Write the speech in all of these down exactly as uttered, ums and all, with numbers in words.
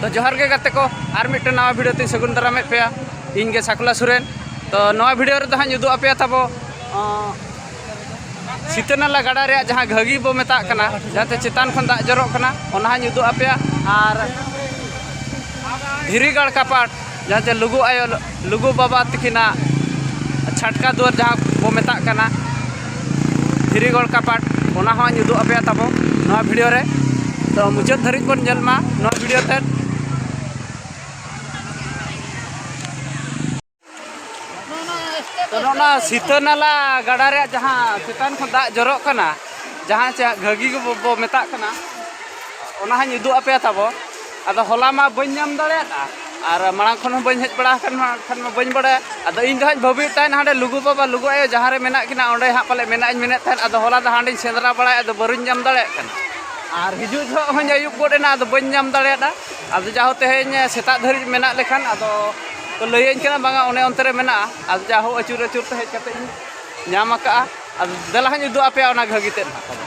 ᱛᱚ ᱡᱚᱦᱟᱨ ᱜᱮ ᱜᱟᱛᱮ ᱠᱚ, ᱟᱨ ᱢᱤᱫᱴᱮᱱ ᱱᱟᱣᱟ video ᱛᱮᱧ ᱥᱟᱹᱜᱩᱱ ᱫᱟᱨᱟᱢᱮᱫ ᱯᱮᱭᱟ᱾ ᱤᱧ ᱜᱮ ᱥᱟᱠᱞᱟ ᱥᱚᱨᱮᱱ᱾ ᱛᱚ ᱱᱚᱣᱟ video ᱨᱮᱫᱚ ᱦᱟᱸᱜ ᱤᱧ ᱩᱫᱩᱜ ᱟᱯᱮᱭᱟ ᱛᱟᱵᱚ, ᱟᱸ, ᱥᱤᱛᱟᱹ ᱱᱟᱞᱟ ᱜᱟᱰᱟ ᱨᱮᱭᱟᱜ ᱡᱟᱦᱟᱸ ᱜᱷᱟᱹᱜᱤ ᱵᱚ ᱢᱮᱛᱟᱜ ᱠᱟᱱᱟ, ᱡᱟᱦᱟᱸᱛᱮ ᱪᱮᱛᱟᱱ ᱠᱷᱚᱱ ᱫᱟᱜ ᱡᱚᱨᱚᱜ ᱠᱟᱱᱟ, ᱚᱱᱟ ᱦᱟᱸᱜ ᱤᱧ ᱩᱫᱩᱜ ᱟᱯᱮᱭᱟ᱾ ᱟᱨ ᱫᱷᱤᱨᱤ ᱜᱟᱲ ᱠᱟᱯᱟᱴ, ᱡᱟᱦᱟᱸ ᱪᱮ ᱞᱩᱜᱩ ᱟᱭᱳ, ᱞᱩᱜᱩ ᱵᱟᱵᱟ ᱛᱤᱠᱤᱱᱟᱜ ᱪᱷᱟᱴᱠᱟ ᱫᱩᱣᱟᱹᱨ ᱡᱟᱦᱟᱸ ᱵᱚ ᱢᱮᱛᱟᱜ ᱠᱟᱱᱟ, ᱫᱷᱤᱨᱤ ᱜᱚᱲ ᱠᱟᱯᱟᱴ, ᱚᱱᱟ ᱦᱚᱸᱧ ᱩᱫᱩᱜ ᱟᱯᱮᱭᱟ ᱛᱟᱵᱚ ᱱᱚᱣᱟ video ᱨᱮ᱾ ᱛᱚ ᱢᱩᱪᱟᱹᱫ ᱫᱷᱟᱹᱨᱤᱡ ᱵᱚᱱ ᱧᱮᱞ ᱢᱟ ᱱᱚᱣᱟ video ᱛᱮᱫ᱾ ᱛᱚ ᱱᱚᱜᱼᱚ ᱱᱚᱣᱟ ᱥᱤᱛᱟᱹ ᱱᱟᱞᱟ ᱜᱟᱰᱟ ᱨᱮᱭᱟᱜ ᱡᱟᱦᱟᱸ ᱪᱮᱛᱟᱱ ᱠᱷᱚᱱ ᱫᱟᱜ ᱡᱚᱨᱚᱜ ᱠᱟᱱᱟ, ᱡᱟᱦᱟᱸ ᱪᱮ ᱜᱷᱟᱹᱜᱤ ᱜᱮ ᱵᱚ, ᱵᱚ ᱢᱮᱛᱟᱜ ᱠᱟᱱᱟ, ᱚᱱᱟ ᱦᱚᱸᱧ ᱩᱫᱩᱜ ᱟᱯᱮᱭᱟ ᱛᱟᱵᱚ᱾ ᱟᱫᱚ ᱦᱚᱞᱟ ᱢᱟ ᱵᱟᱹᱧ ᱧᱟᱢ ᱫᱟᱲᱮᱭᱟᱫᱟ, ᱟᱨ ᱢᱟᱲᱟᱝ ᱠᱷᱚᱱ ᱦᱚᱸ ᱵᱟᱹᱧ ᱦᱮᱡ ᱵᱟᱲᱟ ᱟᱠᱟᱱ ᱢᱟ, ᱠᱷᱟᱱ ᱢᱟ ᱵᱟᱹᱧ ᱵᱟᱲᱟᱭᱟ᱾ ᱟᱫᱚ ᱤᱧ ᱫᱚ ᱦᱟᱸᱜ ᱵᱷᱟᱹᱵᱤᱭᱮᱫ ᱛᱟᱦᱮᱸᱫ ᱦᱟᱸᱰᱮ ᱞᱩᱜᱩ ᱵᱟᱵᱟ, ᱞᱩᱜᱩ ᱟᱭᱳ ᱡᱟᱦᱟᱸ ᱨᱮ ᱢᱮᱱᱟᱜ ᱠᱤᱱᱟ, ᱚᱸᱰᱮ ᱦᱟᱸᱜ ᱯᱟᱞᱮ ᱢᱮᱱᱟᱜ ᱤᱧ ᱢᱮᱱᱮᱫ ᱛᱟᱦᱮᱸᱫ᱾ ᱟᱫᱚ ᱦᱚᱞᱟ ᱫᱚ ᱦᱟᱸᱰᱮᱧ ᱥᱮᱸᱫᱽᱨᱟ ᱵᱟᱲᱟᱭᱟ, ᱟᱫᱚ ᱵᱟᱹᱧ ᱧᱟᱢ ᱫᱟᱲᱮᱭᱟᱜ ᱠᱟᱱᱟ᱾ ᱟᱨ ᱦᱤᱡᱩᱜ ᱡᱚᱦᱚᱜ ᱦᱚᱸᱧ ᱟᱹᱭᱩᱵ ᱜᱚᱫ ᱮᱱᱟ, ᱟᱫᱚ ᱵᱟᱹᱧ ᱧᱟᱢ ᱫᱟᱲᱮᱭᱟᱫᱟ᱾ ᱟᱫᱚ ᱡᱟᱦᱳ ᱛᱮᱦᱮᱧ ᱥᱮᱛᱟᱜ ᱫᱷᱟᱹᱨᱤᱡ ᱢᱮᱱᱟᱜ ᱞᱮᱠᱷᱟᱱ, ᱟᱫᱚ ᱠᱚ ᱞᱟᱹᱭᱟᱹᱧ ᱠᱟᱱᱟ, ᱵᱟᱝᱟ ᱚᱱᱮ ᱚᱱᱛᱮ ᱨᱮ ᱢᱮᱱᱟᱜᱼᱟ᱾ ᱟᱫᱚ ᱡᱟᱦᱳ ᱟᱹᱪᱩᱨ ᱟᱹᱪᱩᱨ ᱛᱮ ᱦᱮᱡ ᱠᱟᱛᱮ ᱤᱧ ᱧᱟᱢ ᱟᱠᱟᱜᱼᱟ᱾ ᱟᱫᱚ ᱫᱮᱞᱟ ᱦᱟᱸᱜ ᱤᱧ ᱩᱫᱩᱜ ᱟᱯᱮᱭᱟ ᱚᱱᱟ ᱜᱷᱟᱹᱜᱤ ᱛᱮᱫ ᱦᱟᱸᱜ ᱛᱟᱵᱚ᱾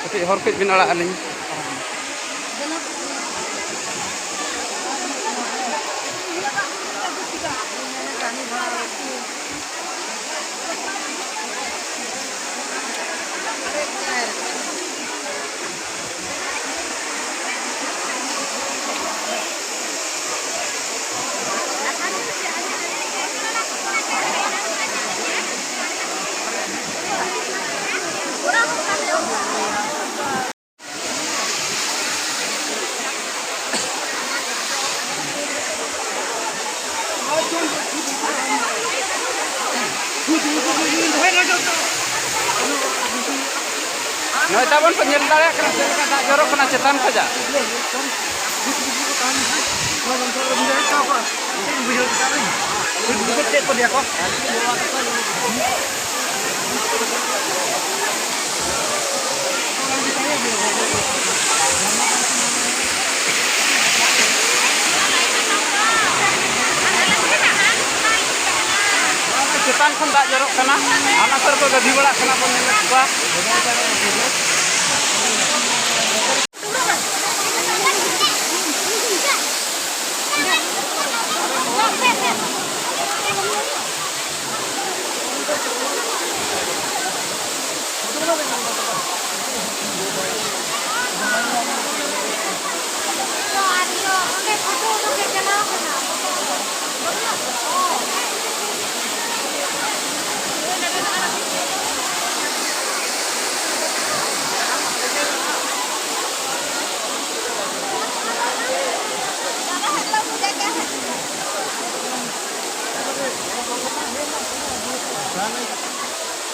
ᱠᱟᱹᱴᱤᱡ ᱦᱚᱨ ᱠᱟᱹᱡ ᱵᱤᱱ ᱟᱲᱟᱜ ᱟᱹᱞᱤᱧ᱾ ᱱᱚᱜᱼᱚᱭ ᱛᱟᱵᱚᱱ ᱯᱮ ᱧᱮᱞ ᱫᱟᱲᱮᱭᱟᱜ ᱠᱟᱱᱟ ᱪᱮᱫ ᱞᱮᱠᱟ ᱫᱟᱜ ᱡᱚᱨᱚᱜ ᱠᱟᱱᱟ ᱪᱮᱛᱟᱱ ᱠᱷᱚᱱᱟᱜ᱾ ᱪᱮᱛᱟᱱ ᱠᱷᱚᱱ ᱫᱟᱜ ᱡᱚᱨᱚᱜ ᱠᱟᱱᱟ᱾ ᱦᱟᱱᱟ ᱥᱟᱨ ᱠᱚ ᱜᱟᱹᱰᱤ ᱵᱟᱲᱟᱜ ᱠᱟᱱᱟ ᱵᱚᱱ ᱧᱮᱞᱮᱫ ᱠᱚᱣᱟ᱾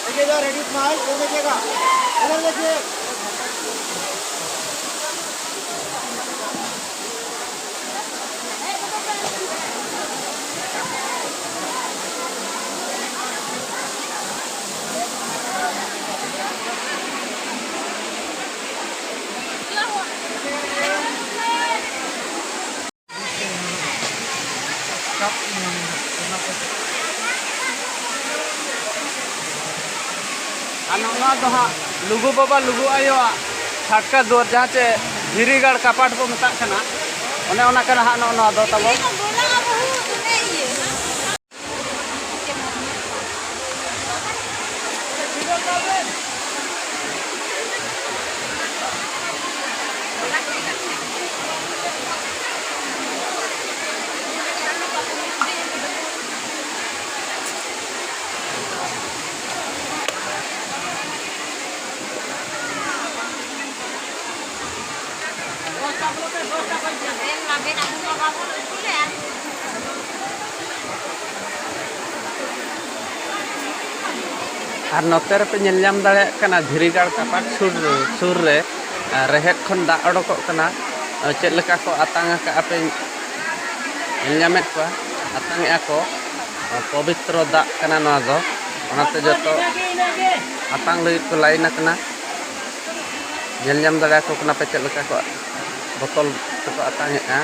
देखिए, इधर रेडी स्माइल, वो देखिएगा। इधर देखिए। ᱟᱨ ᱱᱚᱣᱟ ᱫᱚ ᱦᱟᱸᱜ ᱞᱩᱜᱩ ᱵᱟᱵᱟ ᱞᱩᱜᱩ ᱟᱭᱳᱣᱟᱜ ᱪᱷᱟᱴᱠᱟ ᱫᱩᱣᱟᱹᱨ, ᱡᱟᱦᱟᱸ ᱪᱮ ᱫᱷᱤᱨᱤ ᱜᱟᱲ ᱠᱟᱯᱟᱴ ᱵᱚ ᱢᱮᱛᱟᱜ ᱠᱟᱱᱟ, ᱚᱱᱮ ᱚᱱᱟ ᱠᱟᱱᱟ ᱦᱟᱸᱜ ᱱᱚᱜᱼᱚ ᱱᱚᱣᱟ ᱫᱚ ᱛᱟᱵᱚ᱾ ᱟᱨ ᱱᱚᱛᱮ ᱨᱮᱯᱮ ᱧᱮᱞ ᱧᱟᱢ ᱫᱟᱲᱮᱭᱟᱜ ᱠᱟᱱᱟ, ᱫᱷᱤᱨᱤᱜᱟᱲ ᱠᱟᱯᱟᱴ ᱥᱩᱨ, ᱥᱩᱨ ᱨᱮ, ᱟᱨ ᱨᱮᱦᱮᱫ ᱠᱷᱚᱱ ᱫᱟᱜ ᱚᱰᱚᱠᱚᱜ ᱠᱟᱱᱟ᱾ ᱪᱮᱫ ᱞᱮᱠᱟ ᱠᱚ ᱟᱛᱟᱝ ᱟᱠᱟᱫᱼᱟ ᱯᱮ ᱧᱮᱞ ᱧᱟᱢᱮᱫ ᱠᱚᱣᱟ, ᱟᱛᱟᱝ ᱮᱫᱼᱟ ᱠᱚ᱾ ᱯᱚᱵᱤᱛᱨᱚ ᱫᱟᱜ ᱠᱟᱱᱟ ᱱᱚᱣᱟ ᱫᱚ, ᱚᱱᱟᱛᱮ ᱡᱚᱛᱚ ᱟᱛᱟᱝ ᱞᱟᱹᱜᱤᱫ ᱠᱚ ᱞᱟᱭᱤᱱ ᱟᱠᱟᱱᱟ᱾ ᱧᱮᱞ ᱧᱟᱢ ᱫᱟᱲᱮᱭᱟᱠᱚ ᱠᱟᱱᱟ ᱯᱮ ᱪᱮᱫ ᱞᱮᱠᱟ ᱠᱚ ᱵᱚᱛᱚᱞ ᱛᱮᱠᱚ ᱟᱛᱟᱝ ᱮᱫᱼᱟ᱾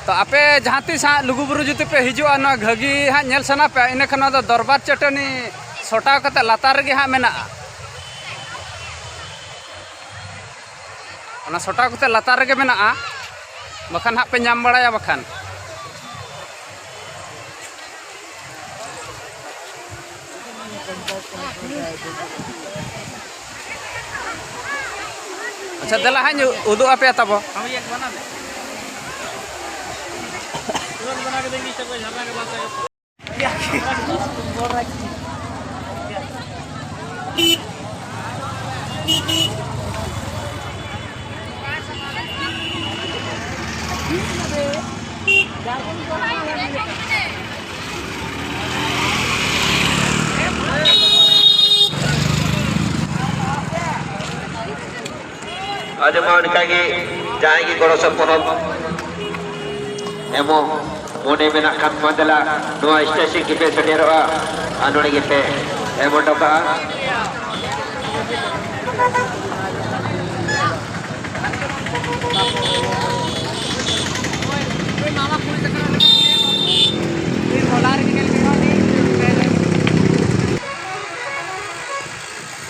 ᱛᱚ ᱟᱯᱮ ᱡᱟᱦᱟᱸ ᱛᱤᱥ ᱦᱟᱸᱜ ᱞᱩᱜᱩᱵᱩᱨᱩ ᱡᱩᱫᱤ ᱯᱮ ᱦᱤᱡᱩᱜᱼᱟ, ᱱᱚᱣᱟ ᱜᱷᱟᱹᱜᱤ ᱦᱟᱸᱜ ᱧᱮᱞ ᱥᱟᱱᱟ ᱯᱮᱭᱟ, ᱤᱱᱟᱹᱠᱷᱟᱱ ᱱᱚᱣᱟ ᱫᱚ ᱫᱚᱨᱵᱟᱨ ᱪᱟᱹᱴᱟᱹᱱᱤ ᱥᱚᱴᱟᱣ ᱠᱟᱛᱮ ᱞᱟᱛᱟᱨ ᱨᱮᱜᱮ ᱦᱟᱸᱜ ᱢᱮᱱᱟᱜᱼᱟ᱾ ᱚᱱᱟ ᱥᱚᱴᱟᱣ ᱠᱟᱛᱮ ᱞᱟᱛᱟᱨ ᱨᱮᱜᱮ ᱢᱮᱱᱟᱜᱼᱟ, ᱵᱟᱠᱷᱟᱱ ᱦᱟᱸᱜ ᱯᱮ ᱧᱟᱢ ᱵᱟᱲᱟᱭᱟ ᱵᱟᱠᱷᱟᱱ᱾ ᱟᱪᱪᱷᱟ, ᱫᱮᱞᱟ ᱦᱟᱸᱜ ᱤᱧ ᱩᱫᱩᱜ ᱟᱯᱮᱭᱟ ᱛᱟᱵᱚ᱾ ᱟᱫᱚ ᱢᱟ ᱚᱱᱠᱟ ᱜᱮ ᱡᱟᱦᱟᱸᱭ ᱜᱮ ᱜᱚᱲᱚ ᱥᱚᱯᱚᱦᱚᱫ ᱮᱢᱚᱜ ᱢᱚᱱᱮ ᱢᱮᱱᱟᱜ ᱠᱷᱟᱱ ᱢᱟ ᱫᱮᱞᱟ ᱱᱚᱣᱟ ᱥᱴᱮᱥᱚᱱ ᱜᱮᱯᱮ ᱥᱮᱴᱮᱨᱚᱜᱼᱟ ᱟᱨ ᱱᱚᱰᱮ ᱜᱮᱯᱮ ᱮᱢ ᱦᱚᱴᱚ ᱠᱟᱜᱼᱟ᱾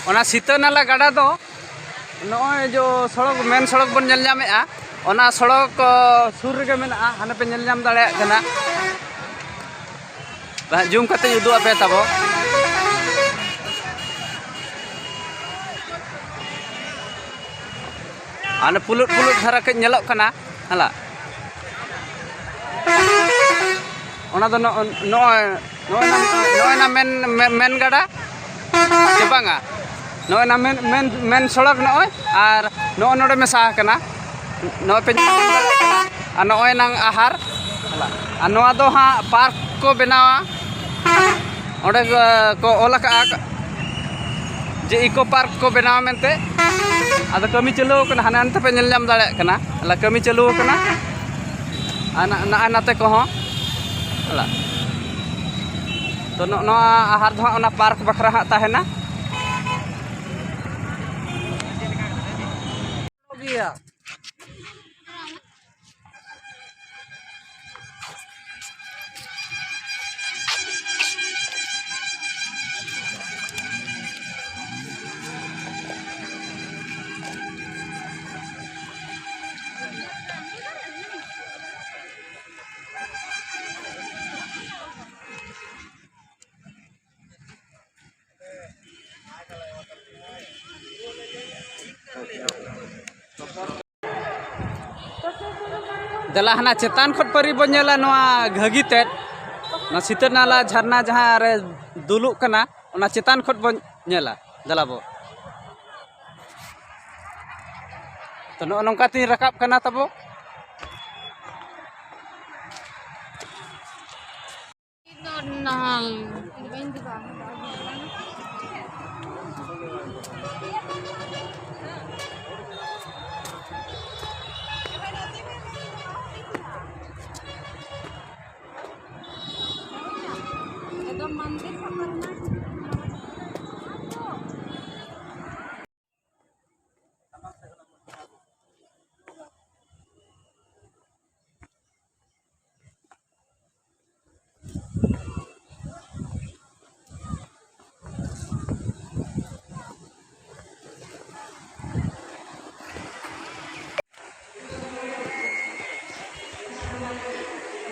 ᱚᱱᱟ ᱥᱤᱛᱟᱹ ᱱᱟᱞᱟ ᱜᱟᱰᱟ ᱫᱚ ᱱᱚᱜᱼᱚᱭ ᱡᱚ ᱥᱚᱲᱚᱠ, ᱢᱮᱱ ᱥᱚᱲᱚᱠ ᱵᱚᱱ ᱧᱮᱞ ᱧᱟᱢᱮᱫᱼᱟ, ᱚᱱᱟ ᱥᱚᱲᱚᱠ, ᱚ, ᱥᱩᱨ ᱨᱮᱜᱮ ᱢᱮᱱᱟᱜᱼᱟ᱾ ᱦᱟᱱᱮ ᱯᱮ ᱧᱮᱞ ᱧᱟᱢ ᱫᱟᱲᱮᱭᱟᱜ ᱠᱟᱱᱟ, ᱡᱩᱢ ᱠᱟᱛᱮᱧ ᱩᱫᱩᱜ ᱟᱯᱮ ᱛᱟᱵᱚ᱾ ᱦᱟᱱᱮ ᱯᱩᱞᱩᱴ ᱯᱩᱞᱩᱴ ᱫᱷᱟᱨᱟ ᱠᱟᱹᱡ ᱧᱮᱞᱚᱜ ᱠᱟᱱᱟ, ᱦᱟᱞᱟ᱾ ᱚᱱᱟ ᱫᱚ ᱱᱚᱜᱼᱚ, ᱱᱚᱜᱼᱚᱭ, ᱱᱚᱜᱼᱚᱭ ᱱᱟ, ᱱᱚᱜᱼᱚᱭ ᱱᱟ ᱢᱮᱱ, ᱢᱮ-, ᱢᱮᱱ ᱜᱟᱰᱟ ᱪᱮ ᱵᱟᱝᱟ? ᱱᱚᱜᱼᱚᱭ ᱱᱟ ᱢᱮᱱ, ᱢᱮᱱ, ᱢᱮᱱ ᱥᱚᱲᱚᱠ ᱱᱚᱜᱼᱚᱭ, ᱟᱨ ᱱᱚᱜᱼᱚ ᱱᱚᱰᱮ ᱢᱮᱥᱟ ᱟᱠᱟᱱᱟ᱾ ᱱᱚᱜᱼᱚᱭ ᱯᱮ ᱧᱮᱞ ᱧᱟᱢ ᱫᱟᱲᱮᱭᱟᱜ ᱠᱟᱱᱟ᱾ ᱟᱨ ᱱᱚᱜᱼᱚᱭ ᱱᱟᱝ ᱟᱦᱟᱨ, ᱟᱨ ᱱᱚᱣᱟ ᱫᱚ ᱦᱟᱸᱜ ᱯᱟᱨᱠ ᱠᱚ ᱵᱮᱱᱟᱣᱟ᱾ ᱚᱸᱰᱮ ᱠᱚ ᱚᱞ ᱟᱠᱟᱜᱼᱟ ᱡᱮ ᱤᱠᱳ ᱯᱟᱨᱠ ᱠᱚ ᱵᱮᱱᱟᱣᱟ ᱢᱮᱱᱛᱮ᱾ ᱟᱫᱚ ᱠᱟᱹᱢᱤ ᱪᱟᱹᱞᱩ ᱟᱠᱟᱱᱟ, ᱦᱟᱱᱮ ᱦᱟᱱᱛᱮ ᱯᱮ ᱧᱮᱞ ᱧᱟᱢ ᱫᱟᱲᱮᱭᱟᱜ ᱠᱟᱱᱟ, ᱟᱞᱮ ᱠᱟᱹᱢᱤ ᱪᱟᱹᱞᱩ ᱟᱠᱟᱱᱟ᱾ ᱟᱨ ᱱᱟ-, ᱱᱟᱜᱼᱚᱭ ᱱᱟᱛᱮ ᱠᱚᱦᱚᱸ, ᱟᱞᱟ᱾ ᱛᱚ, ᱱᱚᱜᱼᱚ ᱱᱚᱣᱟ ᱟᱦᱟᱨ ᱫᱚ ᱦᱟᱸᱜ ᱚᱱᱟ ᱯᱟᱨᱠ ᱵᱟᱠᱷᱨᱟ ᱦᱟᱸᱜ ᱛᱟᱦᱮᱱᱟ᱾ ᱫᱮᱞᱟ ᱦᱟᱱᱟ ᱪᱮᱛᱟᱱ ᱠᱷᱚᱱ ᱯᱟᱹᱨᱤ ᱵᱚᱱ ᱧᱮᱞᱟ ᱱᱚᱣᱟ ᱜᱷᱟᱹᱜᱤ ᱛᱮᱫ, ᱱᱚᱣᱟ ᱥᱤᱛᱟᱹ ᱱᱟᱞᱟ ᱡᱷᱟᱨᱱᱟ ᱡᱟᱦᱟᱸ ᱨᱮ ᱫᱩᱞᱩᱜ ᱠᱟᱱᱟ, ᱚᱱᱟ ᱪᱮᱛᱟᱱ ᱠᱷᱚᱱ ᱵᱚᱱ ᱧᱮᱞᱟ᱾ ᱫᱮᱞᱟ ᱵᱚ᱾ ᱛᱚ, ᱱᱚᱜᱼᱚ ᱱᱚᱝᱠᱟ ᱛᱤᱧ ᱨᱟᱠᱟᱵ ᱠᱟᱱᱟ ᱛᱟᱵᱚ᱾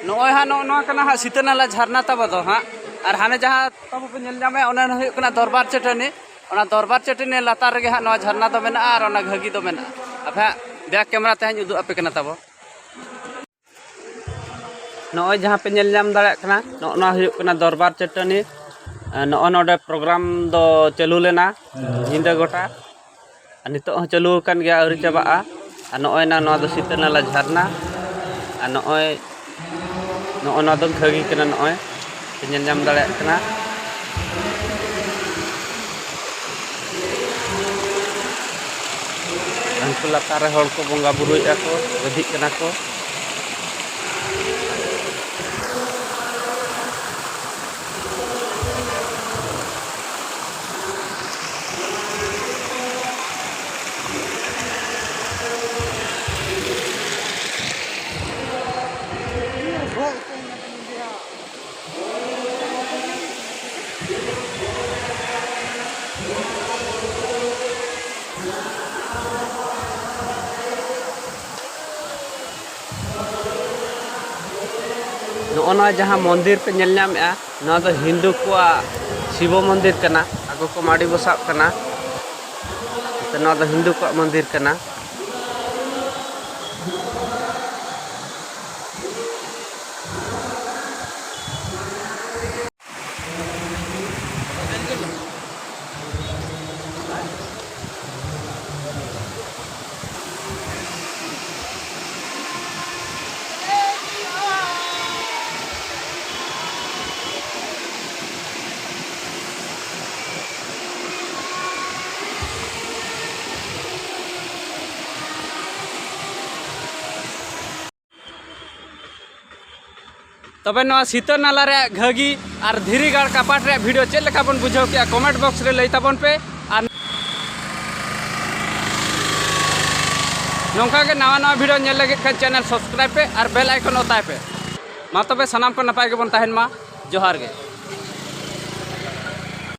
ᱱᱚᱜᱼᱚᱭ ᱦᱟᱸᱜ, ᱱᱚᱜᱼᱚ ᱱᱚᱣᱟ ᱠᱟᱱᱟ ᱦᱟᱸᱜ ᱥᱤᱛᱟᱹ ᱱᱟᱞᱟ ᱡᱷᱟᱨᱱᱟ ᱛᱟᱵᱚ ᱫᱚ ᱦᱟᱸᱜ᱾ ᱟᱨ ᱦᱟᱱᱮ ᱡᱟᱦᱟᱸ ᱛᱟᱵᱚ ᱯᱮ ᱧᱮᱞ ᱧᱟᱢᱮᱫ, ᱚᱱᱟ ᱦᱩᱭᱩᱜ ᱠᱟᱱᱟ ᱫᱚᱨᱵᱟᱨ ᱪᱟᱹᱴᱟᱹᱱᱤ᱾ ᱚᱱᱟ ᱫᱚᱨᱵᱟᱨ ᱪᱟᱹᱴᱟᱹᱱᱤ ᱞᱟᱛᱟᱨ ᱨᱮᱜᱮ ᱦᱟᱸᱜ ᱱᱚᱣᱟ ᱡᱷᱟᱨᱱᱟ ᱫᱚ ᱢᱮᱱᱟᱜᱼᱟ ᱟᱨ ᱚᱱᱟ ᱜᱷᱟᱹᱜᱤ ᱫᱚ ᱢᱮᱱᱟᱜᱼᱟ᱾ ᱟᱯᱮ ᱦᱟᱸᱜ back camera ᱛᱮ ᱦᱟᱸᱜ ᱤᱧ ᱩᱫᱩᱜ ᱟᱯᱮ ᱠᱟᱱᱟ ᱛᱟᱵᱚ᱾ ᱱᱚᱜᱼᱚᱭ ᱡᱟᱦᱟᱸ ᱯᱮ ᱧᱮᱞ ᱧᱟᱢ ᱫᱟᱲᱮᱭᱟᱜ ᱠᱟᱱᱟ, ᱱᱚᱜᱼᱚ ᱱᱚᱣᱟ ᱦᱩᱭᱩᱜ ᱠᱟᱱᱟ ᱫᱚᱨᱵᱟᱨ ᱪᱟᱹᱴᱟᱹᱱᱤ᱾ ᱱᱚᱜᱼᱚ ᱱᱚᱰᱮ program ᱫᱚ ᱪᱟᱹᱞᱩ ᱞᱮᱱᱟ ᱧᱤᱫᱟᱹ ᱜᱚᱴᱟ, ᱟᱨ ᱱᱤᱛᱚᱜ ᱦᱚᱸ ᱪᱟᱹᱞᱩ ᱟᱠᱟᱱ ᱜᱮᱭᱟ, ᱟᱹᱣᱨᱤ ᱪᱟᱵᱟᱜᱼᱟ᱾ ᱟᱨ ᱱᱚᱜᱼᱚᱭ ᱱᱟ ᱱᱚᱣᱟ ᱫᱚ ᱥᱤᱛᱟᱹ ᱱᱟᱞᱟ ᱡᱷᱟᱨᱱᱟ, ᱟᱨ ᱱᱚᱜᱼᱚᱭ, ᱱᱚᱜᱼᱚ ᱱᱚᱣᱟ ᱫᱚ ᱜᱷᱟᱹᱜᱤ ᱠᱟᱱᱟ᱾ ᱱᱚᱜᱼᱚᱭ ᱯᱮ ᱧᱮᱞ ᱧᱟᱢ ᱫᱟᱲᱮᱭᱟᱜ ᱠᱟᱱᱟ᱾ ᱩᱱᱠᱩ ᱞᱟᱛᱟᱨ ᱨᱮ ᱦᱚᱲ ᱠᱚ ᱵᱚᱸᱜᱟ ᱵᱩᱨᱩᱭᱮᱫᱼᱟ ᱠᱚ, ᱜᱟᱹᱫᱷᱤᱜ ᱠᱟᱱᱟ ᱠᱚ᱾ ᱱᱚᱜᱼᱚ ᱱᱚᱣᱟ ᱡᱟᱦᱟᱸ ᱢᱚᱱᱫᱤᱨ ᱯᱮ ᱧᱮᱞ ᱧᱟᱢᱮᱫᱼᱟ, ᱱᱚᱣᱟ ᱫᱚ ᱦᱤᱱᱫᱩ ᱠᱚᱣᱟᱜ ᱥᱤᱵᱚ ᱢᱚᱱᱫᱤᱨ ᱠᱟᱱᱟ᱾ ᱟᱠᱚ ᱠᱚ ᱢᱟᱹᱰᱤ ᱵᱚᱥᱟᱜ ᱠᱟᱱᱟ᱾ ᱱᱚᱣᱟ ᱫᱚ ᱦᱤᱱᱫᱩ ᱠᱚᱣᱟᱜ ᱢᱚᱱᱫᱤᱨ ᱠᱟᱱᱟ᱾ ᱛᱚᱵᱮ ᱱᱚᱣᱟ ᱥᱤᱛᱟᱹ ᱱᱟᱞᱟ ᱨᱮᱭᱟᱜ ᱜᱷᱟᱹᱜᱤ ᱟᱨ ᱫᱷᱤᱨᱤ ᱜᱟᱲ ᱠᱟᱯᱟᱴ ᱨᱮᱭᱟᱜ ᱵᱷᱤᱰᱤᱭᱳ ᱪᱮᱫ ᱞᱮᱠᱟ ᱵᱚᱱ ᱵᱩᱡᱷᱟᱹᱣ ᱠᱮᱜᱼᱟ, ᱠᱚᱢᱮᱱᱴ ᱵᱚᱠᱥ ᱨᱮ ᱞᱟᱹᱭ ᱛᱟᱵᱚᱱ ᱯᱮ᱾ ᱟᱨ ᱱᱚᱝᱠᱟ ᱜᱮ ᱱᱟᱣᱟ ᱱᱟᱣᱟ ᱵᱷᱤᱰᱤᱭᱳ ᱧᱮᱞ ᱞᱟᱹᱜᱤᱫ ᱠᱷᱟᱱ ᱪᱮᱱᱮᱞ ᱥᱟᱵᱥᱠᱨᱟᱭᱤᱵ ᱯᱮ ᱟᱨ ᱵᱮᱞ ᱟᱭᱠᱚᱱ ᱚᱛᱟᱭ ᱯᱮ᱾ ᱢᱟ ᱛᱚᱵᱮ ᱥᱟᱱᱟᱢ ᱠᱚ ᱱᱟᱯᱟᱭ ᱜᱮᱵᱚᱱ ᱛᱟᱦᱮᱱ ᱢᱟ᱾ ᱡᱚᱦᱟᱨ ᱜᱮ᱾